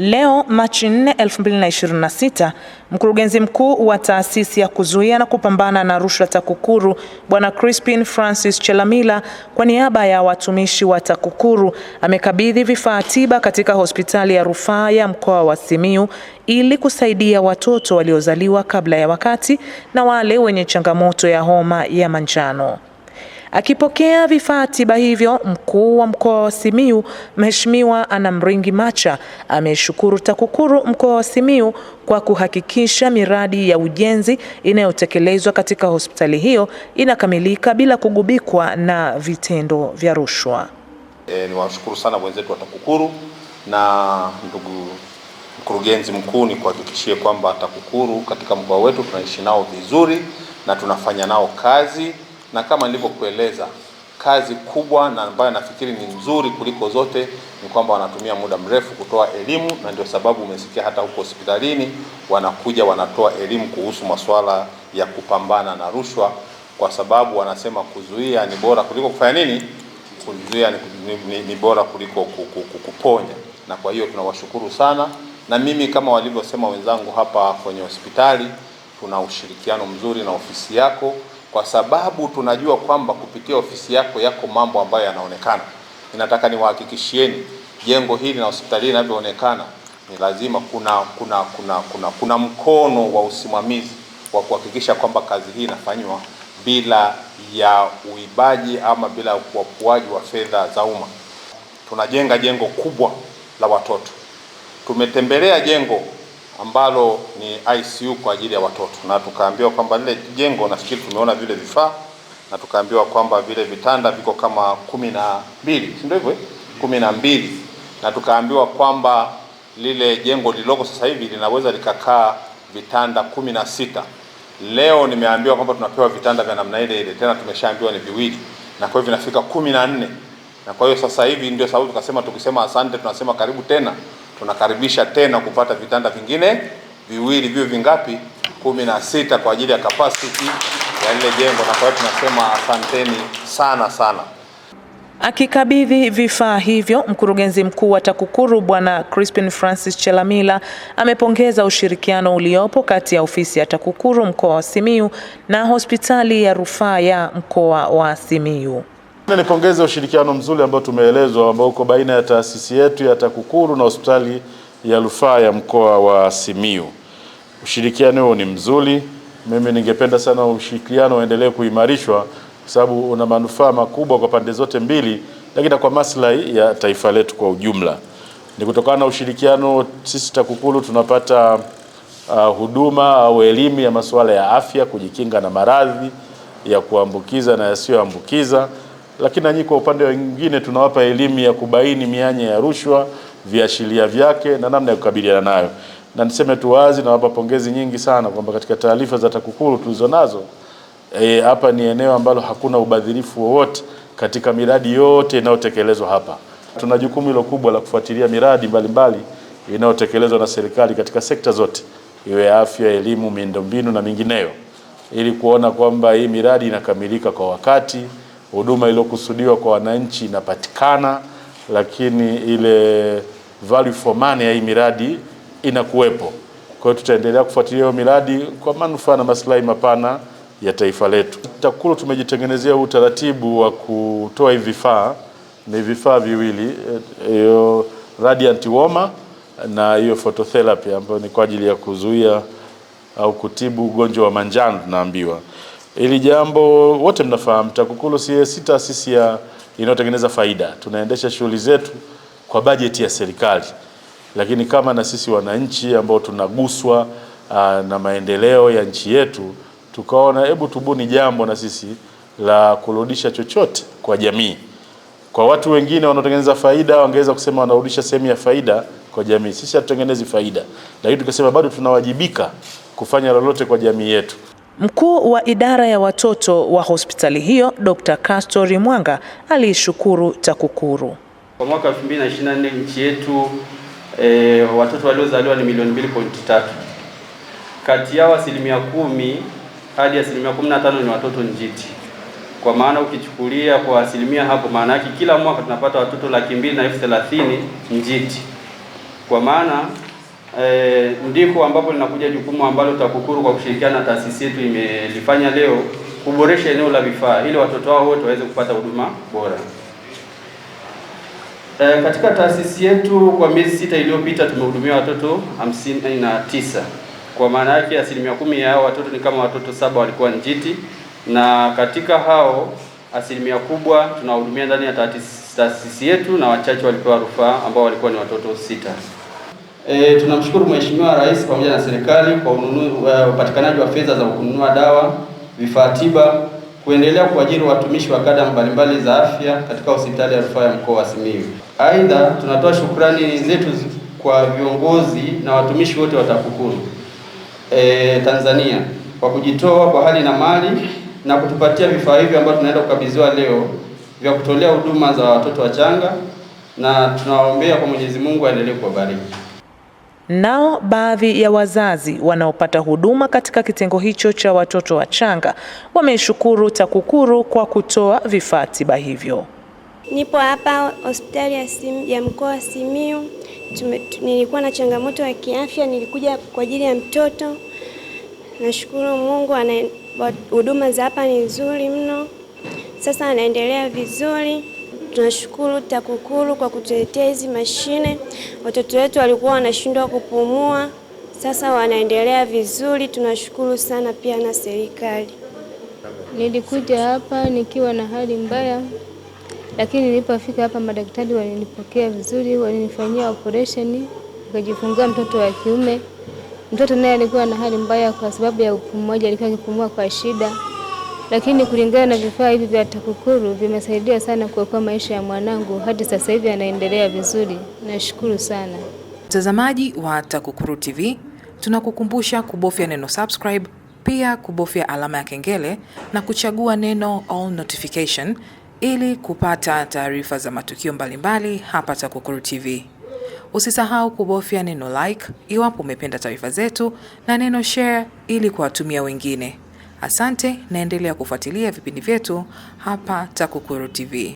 Leo Machi 4, 2026, mkurugenzi mkuu wa taasisi ya kuzuia na kupambana na rushwa TAKUKURU Bwana Crispin Francis Chalamila kwa niaba ya watumishi wa TAKUKURU amekabidhi vifaa tiba katika hospitali ya rufaa ya mkoa wa Simiyu ili kusaidia watoto waliozaliwa kabla ya wakati na wale wenye changamoto ya homa ya manjano. Akipokea vifaa tiba hivyo, mkuu wa mkoa wa Simiyu Mheshimiwa Anna Mringi Macha ameshukuru TAKUKURU mkoa wa Simiyu kwa kuhakikisha miradi ya ujenzi inayotekelezwa katika hospitali hiyo inakamilika bila kugubikwa na vitendo vya rushwa. Niwashukuru sana wenzetu wa TAKUKURU na ndugu mkurugenzi mkuu, ni kuhakikishie kwamba TAKUKURU katika mkoa wetu tunaishi nao vizuri na tunafanya nao kazi, na kama nilivyokueleza, kazi kubwa na ambayo nafikiri ni nzuri kuliko zote ni kwamba wanatumia muda mrefu kutoa elimu, na ndio sababu umesikia hata huko hospitalini wanakuja wanatoa elimu kuhusu masuala ya kupambana na rushwa, kwa sababu wanasema kuzuia ni bora kuliko kufanya nini? Kuzuia ni bora kuliko kuponya. Na kwa hiyo tunawashukuru sana, na mimi kama walivyosema wenzangu hapa kwenye hospitali, tuna ushirikiano mzuri na ofisi yako, kwa sababu tunajua kwamba kupitia ofisi yako yako mambo ambayo yanaonekana. Ninataka niwahakikishieni jengo hili na hospitali inavyoonekana ni lazima kuna mkono wa usimamizi wa kuhakikisha kwamba kazi hii inafanywa bila ya uibaji ama bila upuaji wa fedha za umma. Tunajenga jengo kubwa la watoto. Tumetembelea jengo ambalo ni ICU kwa ajili ya watoto na tukaambiwa kwamba lile jengo, nafikiri tumeona vile vifaa na tukaambiwa kwamba vile vitanda viko kama 12, si ndio hivyo? 12, na tukaambiwa kwamba lile jengo lililoko sasa hivi linaweza likakaa vitanda 16. Leo nimeambiwa kwamba tunapewa vitanda vya namna ile ile, tena tumeshaambiwa ni viwili, na kwa hiyo vinafika 14. Na kwa hiyo sasa hivi ndio sababu tukasema, tukisema asante tunasema karibu tena, tunakaribisha tena kupata vitanda vingine viwili, viwe vingapi? 16 kwa ajili ya capacity ya lile jengo. Na kwa hiyo tunasema asanteni sana sana. Akikabidhi vifaa hivyo, mkurugenzi mkuu wa TAKUKURU Bwana Crispin Francis Chalamila amepongeza ushirikiano uliopo kati ya ofisi ya TAKUKURU mkoa wa Simiyu na hospitali ya rufaa ya mkoa wa Simiyu. Nipongeze ushirikiano mzuri ambao tumeelezwa ambao uko baina ya taasisi yetu ya TAKUKURU na hospitali ya rufaa ya mkoa wa Simiyu. Ushirikiano huo ni mzuri. Mimi ningependa sana ushirikiano uendelee kuimarishwa kwa sababu una manufaa makubwa kwa pande zote mbili, lakini kwa maslahi ya taifa letu kwa ujumla. Ni kutokana na ushirikiano sisi TAKUKURU tunapata huduma au elimu ya masuala ya afya, kujikinga na maradhi ya kuambukiza na yasiyoambukiza, lakini nanyi kwa upande mwingine tunawapa elimu ya kubaini mianya ya rushwa, viashiria vyake na namna ya kukabiliana nayo. Na niseme tu wazi, nawapa pongezi nyingi sana kwamba katika taarifa za TAKUKURU tulizonazo hapa ni eneo ambalo hakuna ubadhirifu wowote katika miradi yote inayotekelezwa hapa. Tuna jukumu hilo kubwa la kufuatilia miradi mbalimbali inayotekelezwa na serikali katika sekta zote, iwe afya, elimu, miundombinu na mingineyo, ili kuona kwamba hii miradi inakamilika kwa wakati, huduma iliyokusudiwa kwa wananchi inapatikana, lakini ile value for money ya hii miradi inakuwepo. Kwa hiyo tutaendelea kufuatilia hiyo miradi kwa manufaa na maslahi mapana ya taifa letu. TAKUKURU tumejitengenezea utaratibu wa kutoa hivi vifaa. Ni vifaa viwili, hiyo radiant warmer na hiyo phototherapy ambayo ni kwa ajili ya kuzuia au kutibu ugonjwa wa manjano tunaambiwa. Hili jambo wote mnafahamu, TAKUKURU si taasisi inayotengeneza faida. Tunaendesha shughuli zetu kwa bajeti ya serikali. Lakini kama na sisi wananchi ambao tunaguswa na maendeleo ya nchi yetu, tukaona hebu tubuni jambo na sisi la kurudisha chochote kwa jamii. Kwa watu wengine wanaotengeneza faida wangeweza kusema wanarudisha sehemu ya faida kwa jamii. Sisi hatutengenezi faida, lakini tukasema bado tunawajibika kufanya lolote kwa jamii yetu. Mkuu wa idara ya watoto wa hospitali hiyo Dr. Castori Mwanga aliishukuru TAKUKURU. Kwa mwaka 2024 nchi yetu watoto waliozaliwa ni milioni 2.3. Kati yao 10% hadi 15% ni watoto njiti. Kwa maana ukichukulia kwa asilimia hapo, maana yake kila mwaka tunapata watoto 230,000 njiti. Kwa maana ndiko ambapo linakuja jukumu ambalo TAKUKURU kwa kushirikiana na taasisi yetu imelifanya leo, kuboresha eneo la vifaa ili watoto wao wote waweze kupata huduma bora. Katika taasisi yetu kwa miezi 6 iliyopita tumehudumia watoto 59. Kwa maana yake 10% ya hao watoto ni kama watoto 7 walikuwa njiti, na katika hao asilimia kubwa tunahudumia ndani ya taasisi yetu na wachache walipewa rufaa ambao walikuwa ni watoto 6. Tunamshukuru Mheshimiwa Rais pamoja na serikali kwa upatikanaji wa fedha za kununua dawa, vifaa tiba, kuendelea kuajiri watumishi wa kada mbalimbali za afya katika hospitali ya rufaa ya mkoa wa Simiyu. Aidha, tunatoa shukrani zetu kwa viongozi na watumishi wote wa TAKUKURU Tanzania kwa kujitoa kwa hali na mali na kutupatia vifaa hivi ambavyo tunaenda kukabidhiwa leo vya kutolea huduma za watoto wachanga, na tunawaombea kwa Mwenyezi Mungu aendelee kuwabariki. Nao baadhi ya wazazi wanaopata huduma katika kitengo hicho cha watoto wachanga wameshukuru TAKUKURU kwa kutoa vifaa tiba hivyo. Nipo hapa hospitali ya mkoa wa Simiyu. Nilikuwa na changamoto ya kiafya, nilikuja kwa ajili ya mtoto. Nashukuru Mungu, huduma za hapa ni nzuri mno. Sasa anaendelea vizuri. Tunashukuru TAKUKURU kwa kutuletea hizi mashine. Watoto wetu walikuwa wanashindwa kupumua, sasa wanaendelea vizuri. Tunashukuru sana pia na serikali. Nilikuja hapa nikiwa na hali mbaya, lakini nilipofika hapa madaktari walinipokea vizuri, walinifanyia operation, nikajifungua mtoto wa kiume. Mtoto naye alikuwa na hali mbaya kwa sababu ya upumuaji, alikuwa akipumua kwa shida. Lakini kulingana na vifaa hivi vya TAKUKURU vimesaidia sana kuokoa maisha ya mwanangu, hadi sasa hivi anaendelea vizuri. Nashukuru sana. Mtazamaji wa TAKUKURU TV, tunakukumbusha kubofya neno subscribe, pia kubofya alama ya kengele na kuchagua neno all notification ili kupata taarifa za matukio mbalimbali hapa TAKUKURU TV. Usisahau kubofya neno like iwapo umependa taarifa zetu na neno share ili kuwatumia wengine. Asante, naendelea kufuatilia vipindi vyetu hapa TAKUKURU TV.